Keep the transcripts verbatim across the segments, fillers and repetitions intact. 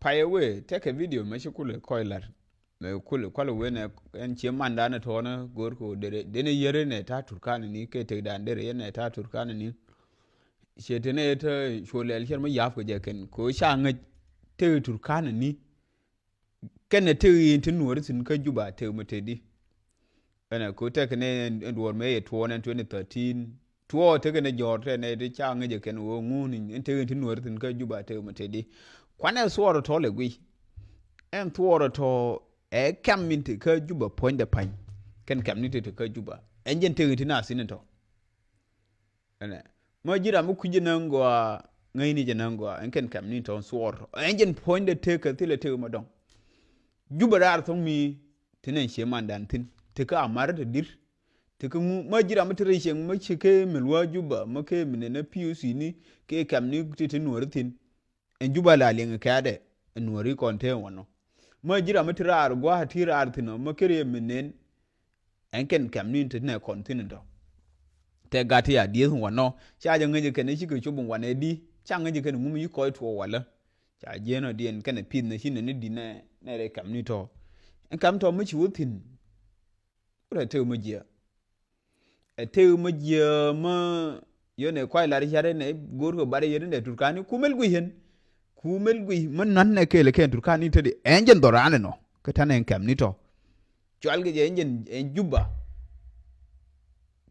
Payɛ wee, tekɛ video mɛ ci kulɛ kɔc lar. Mɛ kulɛ kualɛ wee nɛ ɛn cie mandan ɛ tɔɔnä go̱o̱r kɛ wä derɛ denɛ yɛrɛ nɛ ta̱a̱ Turkana ni kɛ tekdan derɛ yɛn nɛ ta̱a̱ Turkana ni. Cie tenɛ yɛ te cuɔ lɛl cɛr mɛ ya̱a̱p kɛ jɛ kɛn kɛ wä ca ŋäc tekɛ Turkana ni. Kɛnɛ tek in ti nuɔri thi̱n kä Juba tek mɛ teti. Ɛnɛ ko tek nɛ ɛn duɔr mɛ yɛ tuɔɔn ɛn twenty thirteen. Tuɔɔ tek nɛ jɔr tɛ nɛ ti ca ŋäcɛ kɛn wä ŋun in tek in ti nuɔri thi̱n kä Juba tek mɛ teti. Kuanɛ thuɔɔr tɔ lɛ guiy. Ɛn thuɔɔr tɔ ɛ kɛm in ti kä Juba puɔ̱nydɛ pa̱ny. Kɛn kɛm ni ti ti kä Juba ɛn jɛn tek in ti na thi̱n in tɔ. Ɛnɛ ma ji̱ ram mi kui̱c jɛ näŋ gɔaa ŋäcni jɛ näŋ gɔaa ɛn kɛn kɛm ni tɔ̱ thuɔɔr tɔ ɛn jɛn puɔ̱nydɛ tek kɛ thilɛ tek ma dɔ̱ŋ. Jupɛ raar tho̱ŋ mi ti nɛn cie mandan thi̱n ti kä amar te di̱r. Ti kä ŋu ma ji̱ ram mi te rɛy cieŋ ma ci kɛ mi luaa Jupɛ ma kɛ mi nɛn a P O C ni kɛ kɛm ni ti ti nuɔri thi̱n. Ɛn Jupɛ la liɛŋ kɛɛdɛ ɛn nuɔri kɔn te wanɔ. Ma ji̱ ram mi ti raar gua̱a̱ ti raar thi̱n ɔ ma kɛ riɛ mi nɛn. Ɛn kɛn kɛm ni ti nɛ kɔn thi̱n in tɔ. Tɛ gat ti a dieth wanɔ ca jɛ ŋäcɛ kɛn ci kɛ cop in wanɛ di ca ŋäcɛ kɛn ŋum yi kɔc tuɔ walä. Ca jiɛn ɔ diɛn kɛn ɛ pith nɛ ci nɛ ni di nɛ nɛ rɛ kɛm ni tɔ. Ɛn kɛm tɔ mi ci wä thi̱n. Wurɛ tëë mi jiɛ. Ɛ tëë mi jiɛ mi yɛn ɛ kuay lar yɛn ɛ go̱o̱r kɛ bar yɛn ɛ Turkani kumel guiy yɛn. Kumel guiy mi nɔn nɛ kɛɛl kɛn Turkani te di ɛn jɛn dhɔran ɛnɔ kɛ tɛn ɛn kɛm ni tɔ. Cual kɛ jɛ ɛn jɛn ɛn Juba.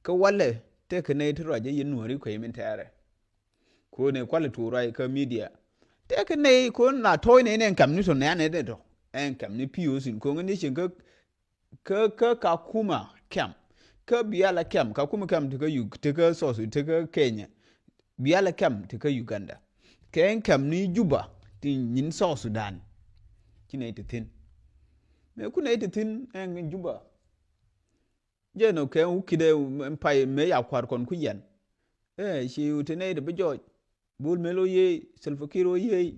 Kä walɛ tëë kɛ nɛy ti ruac jɛ yɛn nuɔri kuec min tɛɛrɛ. Ko̱n ɛ kualɛ tuur ruac kä media. Tëë kɛ nɛy ko̱n la tɔ̱ɔ̱c nɛy nɛ ɛn kɛm ni tɔ nɛɛn ɛ tɔ ɛn kɛm ni P O C ko̱n ni cieŋ kä kä kä Kakuma kɛm kä Biala kɛm Kakuma kɛm ti kä Yu ti kä South ti kä Kenya. Biala kɛm ti kä Uganda. Kɛ ɛn kɛm ni Juba ti nyin South Sudan. Ci nɛy ti thi̱n. Mɛ ku nɛy ti thi̱n ɛn Juba. Jɛ nɔ kɛ wukidɛ pay mɛ ya kua̱r kɔn ku yɛn. Ɛ ci wut ti nɛy ti bi jɔɔc. Bol Mel ɔ yee, Salva Kiir ɔ yee.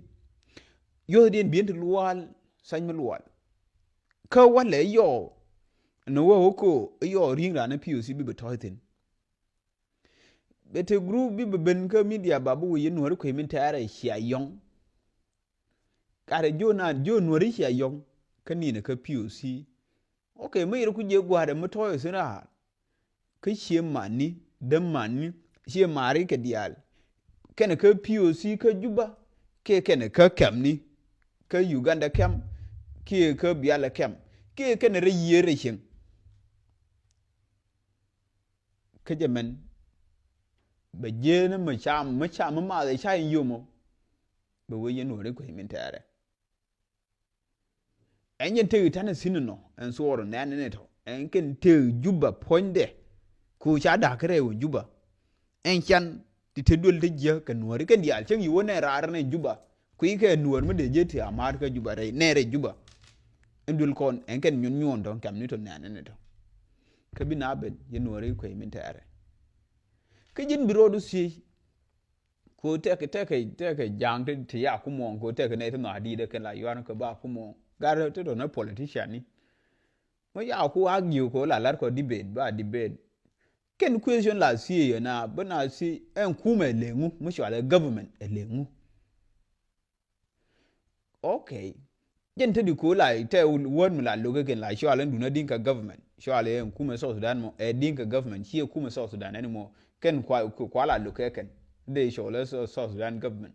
Yo̱thdiɛn bi̱n ti lual, sany mi lual. Kä walɛ yɔɔ ni wä wä ko yɔɔ ri̱i̱ŋ ran ni P O C bi bi tɔ̱ɔ̱c thi̱n. Bɛ te group bi bi ben kä media ba bi wä yɛ nuɔ̱ri kuec min tɛɛrɛ cia yɔ̱ŋ. Karɛ jiö naan jiö nuɔ̱ri cia yɔ̱ŋ kä ni̱n kä P O C. Ok, mi yɛr ku jiɛ gua̱a̱rɛ mi tɔ̱ɔ̱c thi̱n raar. Kä cie mani dämani cie mari kɛ diaal. Kɛnɛ kä P O C kä Juba kiɛ kɛnɛ kä kɛmni kä Uganda kɛm kiɛ kä Biala kɛm kiɛ kɛnɛ rɛ yiëë rɛ cieŋ. Kä jɛ mɛn bɛ jieenä mi cam mi cam mi maath ɛ ca in yomɔ. Bɛ wee yɛn wä ri kuec min tɛɛrɛ. Ɛn jɛn tëë tanɛ thi̱n nɔ ɛn thuɔɔr nɛn ni tɔ ɛn kɛn tëë Juba puɔ̱nydɛ. Ku ca da̱k kärɛ wä Juba. Ɛn can ti te duel te jiäk kɛ nuɔ̱ɔ̱ri kɛn diaal cäŋ yi wä nɛ raar nɛ Juba. Kui̱ kɛ nuɔ̱ɔ̱r mi dee ji̱ ti ama̱a̱t kä Juba rɛy nɛ rɛy Juba. Ɛn duel kɔn ɛn kɛn nyuɔn nyuɔn tɔ kɛm ni tɔ nɛn ni tɔ. Kä bi na ben yɛ nuɔ̱ɔ̱ri kuec min tɛɛrɛ. Kä ji̱n bi rɔɔdu thiec. Ko tɛk tɛk tɛk ja̱a̱ŋ ti ti ya kumɔ ko tɛk nɛy ti nhɔa̱a̱ di̱i̱t ɛ kɛn la yuan kɛ ba kumɔ. Gat ti tɔ̱ ni politician ni. Mɛ ya ku argue ko la lar kɔ debate ba debate. Kɛn question la thiec yɛ na bä na thiec ɛn kumɛ leŋu mi cual ɛ government ɛ leŋu. Ok. Jɛn te di ko la tɛ word mi la loke ken la cual in duna Dinka government. Cual in kumɛ South Sudan mɔ ɛ Dinka government cie kumɛ South Sudan ɛn mɔ ken kua kua la loke ken. De cual in South Sudan government.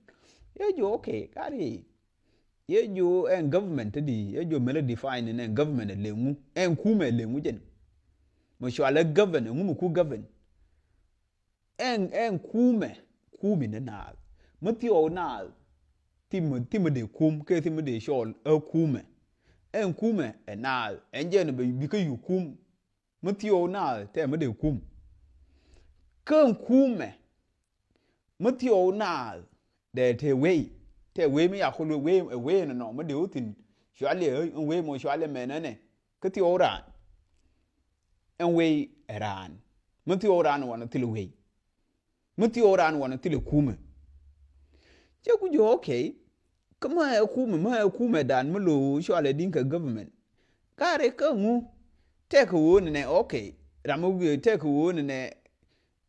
Ye jo ok kari. Ye jo ɛn government te di ye jo mele define in ɛn government ɛ leŋu ɛn kumɛ leŋu jɛn. Mɔ cual in government ɛŋu mɔ ku government. Ɛn ɛn kumɛ kumi ni naath mi thiɔɔk naath. Thimɛ thimɛ dee kum kɛ thimɛ dee cɔɔl ɛ kumɛ. Ɛn kumɛ ɛ naath ɛn jɛn bɛ bikä yuk kum. Mi thiɔɔk naath tɛ mi dee kum. Kä ɛn kumɛ mi thiɔɔk naath dee te wei tɛ wei mi yakul wei ɛ wei nɔ nɔ mi dee wä thin. Cuali ɛ wei mɔ cuali mɛnɛ nɛ. Kä thiɔɔk raan ɛn wei ɛ raan mi thiɔɔk raan wanɔ thil wei. Mi thiɔɔk raan wanɔ thilɛ kumɛ. Cɛ ku jɛ ok. Kä mä ɛ kumɛ mä ɛ kumɛ dan mi lo̱o̱ cualɛ Dinka government. Karɛ kä ŋu tɛkɛ ɣöö nɛnɛ ok. Ram mi wiee tɛkɛ ɣöö nɛnɛ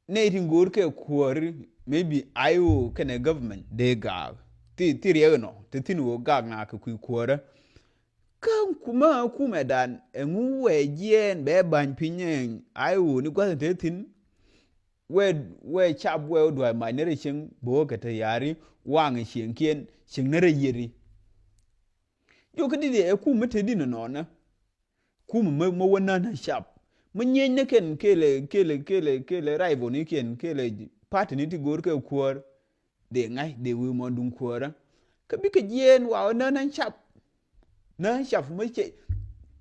nɛy tin go̱o̱r kɛ kuääri maybe I O kɛnɛ government dee gaak. Thi, thi riɛk inɔ te thi̱n ɣöö gak na kɛ kui̱ kuäärä. Kä kumä kumɛ dan ɛŋu wɛ jiɛɛn bɛ ba̱ny piny ɛn a i̱ ɣöö ni gua̱th in te thi̱n. Wɛ, wɛ cap wɛ wä dua̱a̱c mac ni rɛ cieŋ bo̱o̱kɛ te ya̱ri waŋ cieŋkiɛn cieŋ ni rɛ yieri. Jok kä di̱t ɛ kum mi te di̱n nɔnɔ. Kum mi, mi wä nän cap mi nyieny ni kɛn kelɛ, kelɛ, kelɛ, kelɛ rival ni kiɛn kelɛ party ni ti go̱o̱r kɛ kuäär. Dee ŋa̱c dee wi̱i̱ mɔ duŋ kuäärä. Kä bikɛ jiɛɛn wa wä nän cap. Nän cap mi cɛ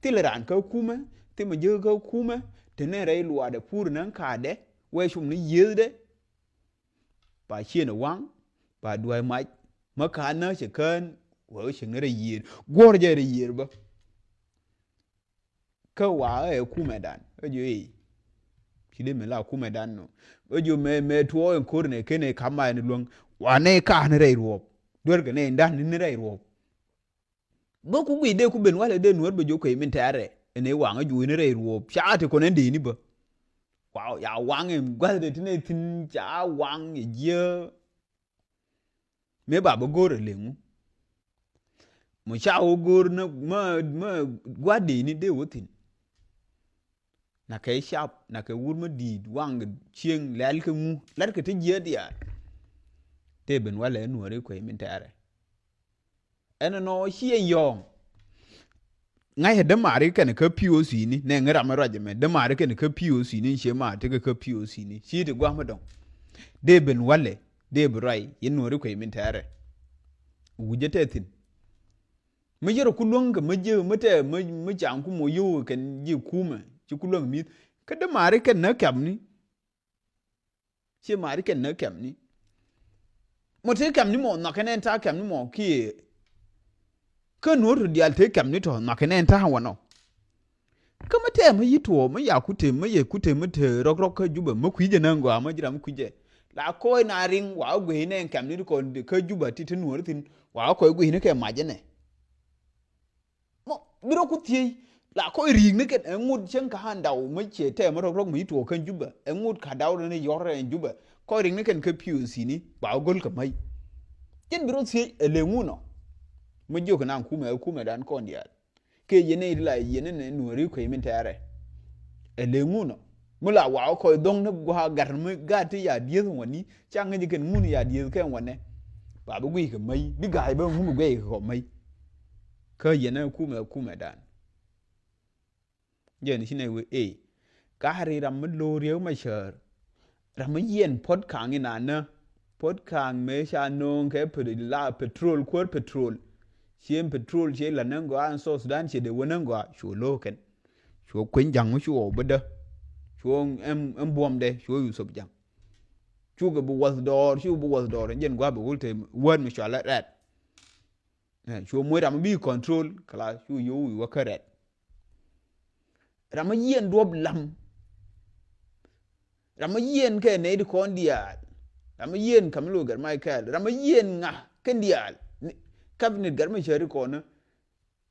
thil raan kä kumɛ, thil mi jiäk kä kumɛ te nɛn rɛy luaadɛ pur nän kaadɛ wɛ cum ni yiethdɛ. Ba cieen ɛ waŋ ba dua̱a̱c mac mä ka̱n nä cɛ kään wee wä cieŋ ni rɛy yiëër guɔ̱r jɛ rɛy yiëër bä. Kä wa ɛ kumɛ dan ɛ jiö i̱ ci dee mi la kumɛ dan nɔ. Ɛ jiö mɛ, mɛ tuɔɔk in ko̱r nɛ ken ɛ ka̱m ma ɛn luäŋ wa nɛ ka̱n rɛy ruɔ̱ɔ̱p duer kɛ nɛ in dan ni rɛy ruɔ̱ɔ̱p. Bä ku guic dee ku ben walɛ dee nuɔ̱ɔ̱r bɛ jiök kuey min tɛ̈rɛ ɛn ëë waŋä juucni rɛy ruɔ̱ɔ̱p ca ti kɔn ɛn dee ni bä. Wa ya waŋ in gua̱th dee ti nɛ thi̱n ca waŋ ɛ jiä. Mëë ba bä go̱o̱r ɛ leŋu mɔ ca wä go̱o̱r nä mä, mä gua̱th dee ni dee wä thi̱n. Nakɛ cap nakɛ wur mi di̱i̱t waŋ cieŋ lɛl kɛ ŋu la̱t kɛ ti jiääk diaal. Tëë ben walɛ nuɔ̱ɔ̱ri kuec min tɛɛrɛ. Ɛn nɔ ciɛ yɔ̱ɔ̱ŋ. Ŋa̱cɛ dämaari kɛn kä P O C ni nɛ ŋä ram mi ruac ɛmɛ dämaari kɛn kä P O C ni ciɛ ma tekɛ kä P O C ni ci ti gua̱a̱m mi dɔ̱ŋ. Dee ben walɛ dee bi ruac yɛn nuɔ̱ɔ̱ri kuec min tɛɛrɛ. Wi̱cä tɛ thi̱n. Mi yɛrɛ ku luäŋ kɛ mi jiäk mi tɛ mi, mi ca̱ŋ ku mɔ yio̱w kɛn ji̱ kumɛ ci ku luäŋ mi̱th. Kä dee ma̱ri kɛn nä kɛmni. Ci ma̱ri kɛn nä kɛmni. Mɔ te kɛmni mɔ nhɔk kɛn ɛn ta̱a̱ kɛmni mɔ kiɛ. Kä nuɔ̱ɔ̱r ti diaal te kɛmni tɔ nhɔk kɛn ɛn ta̱a̱ wanɔ. Kä mi tɛm mi yi tuɔɔk mi ya ku tem mi yɛ ku tem mi te rɔk rɔk kä Jubɛ mi kui̱cɛ näŋ gɔaa mi ji̱ ram mi kui̱cɛ. La kɔc na riŋ wa wä gui̱c nɛ kɛm ni ti kɔn kä Jubɛ ti te nuɔɔri thi̱n wa wä kɔc gui̱c ni kɛ mac ɛnɛ. Mɔ bi rɔ ku thiec la kɔc ri̱i̱k ni kɛn ɛ ŋut cäŋ ka han daw mi ciɛ tɛm mi rɔk rɔk mi yi tuɔɔk kä Jubɛ ɛ ŋut ka daw rɛ ni yɔr rɛ Jubɛ. Kɔc riŋ ni kɛn kä P O C ni ba wä go̱l kɛ mac. Cɛn bi rɔ thiec ɛ lëŋun ɔ. Mi jiök kɛ naŋ kumɛ ɛ kumɛ dan kɔn diaal. Kɛ yɛn nɛy ti la yɛn nɛ nuɔ̱ɔ̱ri kuec min tɛɛrɛ. Ɛ lëŋun ɔ mi la wakä kɔc dho̱ŋ ni gua̱a̱ gat mi gat ti ya dieth ŋuɔ̱tni ca ŋäc kɛn ŋun ya dieth kɛ ŋuɔ̱tnɛ. Ba bi guic kɛ mäc bi ga̱a̱c bä ŋun bi guic kɛ kɔ mäc. Kä yɛn ɛ kumɛ kumɛ dan. Jɛn ci nɛy wee ëë. Ka ri ram mi lo̱o̱r yɛ ma cäär. Ram mi yiɛn puɔ̱t ka̱a̱ŋ inanä. Puɔ̱t ka̱a̱ŋ mëë ca nööŋ kɛ pet la petrol kuäär petrol. Cien petrol cie la näŋ gɔaa ɛn South Sudan cie dee wä näŋ gɔaa cuɔ lo̱o̱k kɛn. Cuɔ kueny ja̱ŋ mi cuɔ wä bädä. Cuɔ ɛn, ɛn buɔ̱mdɛ cuɔ Yuthop ja̱ŋ. Cukɛ bi wäth dɔɔr cukɛ bi wäth dɔɔr ɛn jɛn gua̱a̱p bi wul te wäät mi cɔal rɛt. Ɛ, cu moc ram mi bi control kala cu yo̱o̱ wi̱i̱ wä kä rɛt. Ram mi yiɛn duɔ̱p lam. Ram mi yiɛn kɛ nɛy ti kɔn diaal. Ram mi yiɛn kam mi lo̱c gɛr mac kɛɛl ram mi yiɛn ŋa kɛn diaal. Cabinet gɛr mi cäri kɔn.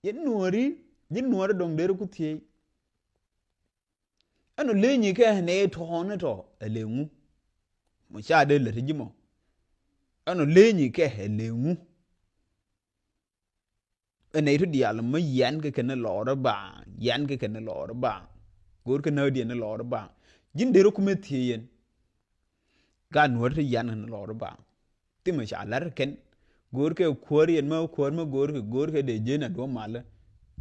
Yɛn nuɔ̱ɔ̱ri ji̱ nuɔ̱ɔ̱ri dɔ̱ŋ der ku thiec. Ɛn ɔ leny kɛ nɛ tɔ̱ɔ̱n tɔ ɛ leŋu. Mɔ ca dee lät ji̱ mɔ. Ɛn ɔ leny kɛ ɛ leŋu. Ɛ nɛy tɔ diaal mä yian kɛ kɛn lɔɔr baaŋ yian kɛ kɛn lɔɔr baaŋ. Go̱o̱r kɛ nääk diɛn lɔɔr baaŋ. Ji̱n der kumɛ thiee yɛn. Gat nuɔ̱ɔ̱r ti yian kɛn lɔɔr baaŋ. Thimɛ ca la̱r kɛn go̱o̱rkɛ kuäär yɛn mä kuäär mä go̱o̱rkɛ go̱o̱rkɛ dee ji̱n a duɔ̱p malä.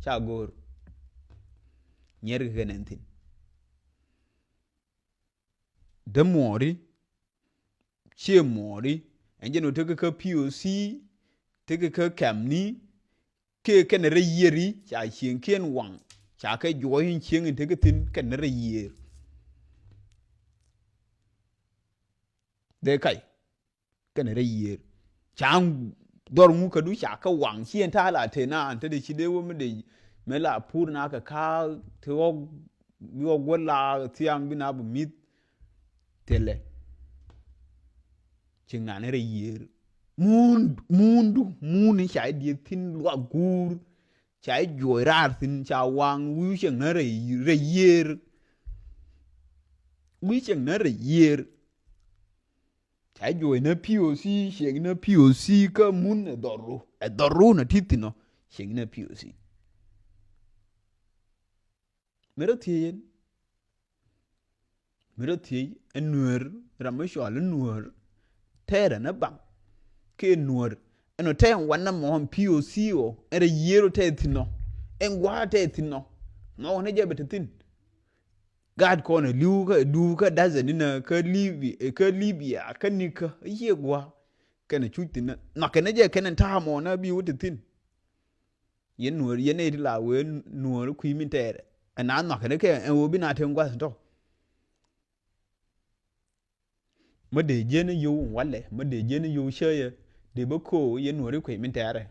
Ca go̱o̱r nyiɛrkɛ kɛn ɛn thi̱n. Dämuɔɔri ciɛ muɔɔri ɛn jɛn ɣöö tekɛ kä P O C tekɛ kä kɛmni. Kɛ kɛn rɛy yiëëri ca cieŋkiɛn waŋ ca kɛ juɔc in cieŋ in tekɛ thi̱n kɛn rɛy yiëër. Dee kac kɛn rɛy yiëër ca dhɔr ŋu kädu ca kɛ waŋ ci ɛn ta̱a̱ la te naan te dee ci dee wä mi dee mi la pur na kɛ ka̱a̱k te ɣɔk bi ɣɔk wä la thiaŋ bi na bi mi̱th. Thilɛ ci ŋa̱n rɛy yiëër. Muun muundu muun ca i̱ dieth thi̱n luak guur. Ca i̱ juɔc raar thi̱n ca waŋ wi̱i̱ cieŋ nä rɛy rɛy yiëër. Wi̱i̱ cieŋ nä rɛy yiëër. Ca juɔc ni P O C, ciek ni P O C kä mun ɛ dhɔru. Ɛ dhɔru na ti thi̱n ɔ, ciek ni P O C. Mi rɔ thiec yɛn. Mi rɔ thiec ɛ Nuäär, ram mi cɔal ɛ Nuäär. Tɛɛrɛ ni baŋ. Kɛ Nuäär. Ɛn ɔ tɛɛn wanɛ mɔ ɛn P O C ɔ. Ɛn rɛ yiër ɔ tɛɛ thi̱n ɔ. Ɛn gua̱a̱ tɛɛ thi̱n ɔ. Nhɔk ni jɛ bɛ te thi̱n. Gaat kɔn ɛ li̱w kä, li̱w kä da̱thɛ ni nä kä Libi-, kä Libia kä nikä. Ɛ yiëë gua̱a̱. Kɛn ɛ cuc thi̱n nä. Nhɔk kɛn ɛ jɛ kɛn ɛ ta̱a̱ mɔ nä bi wä te thi̱n. Yɛn Nuäär, yɛn nɛy ti la wee Nuäär kui̱ min tɛɛrɛ. Ɛn a nhɔakɛ ni kɛ ɛn ɣöö bi na te gua̱th tɔ. Mä dee jiɛn ni yio̱w walɛ, mä dee jiɛn ni yio̱w cäyɛ, dee bä ko̱o̱ yɛn Nuäär kui̱ min tɛɛrɛ.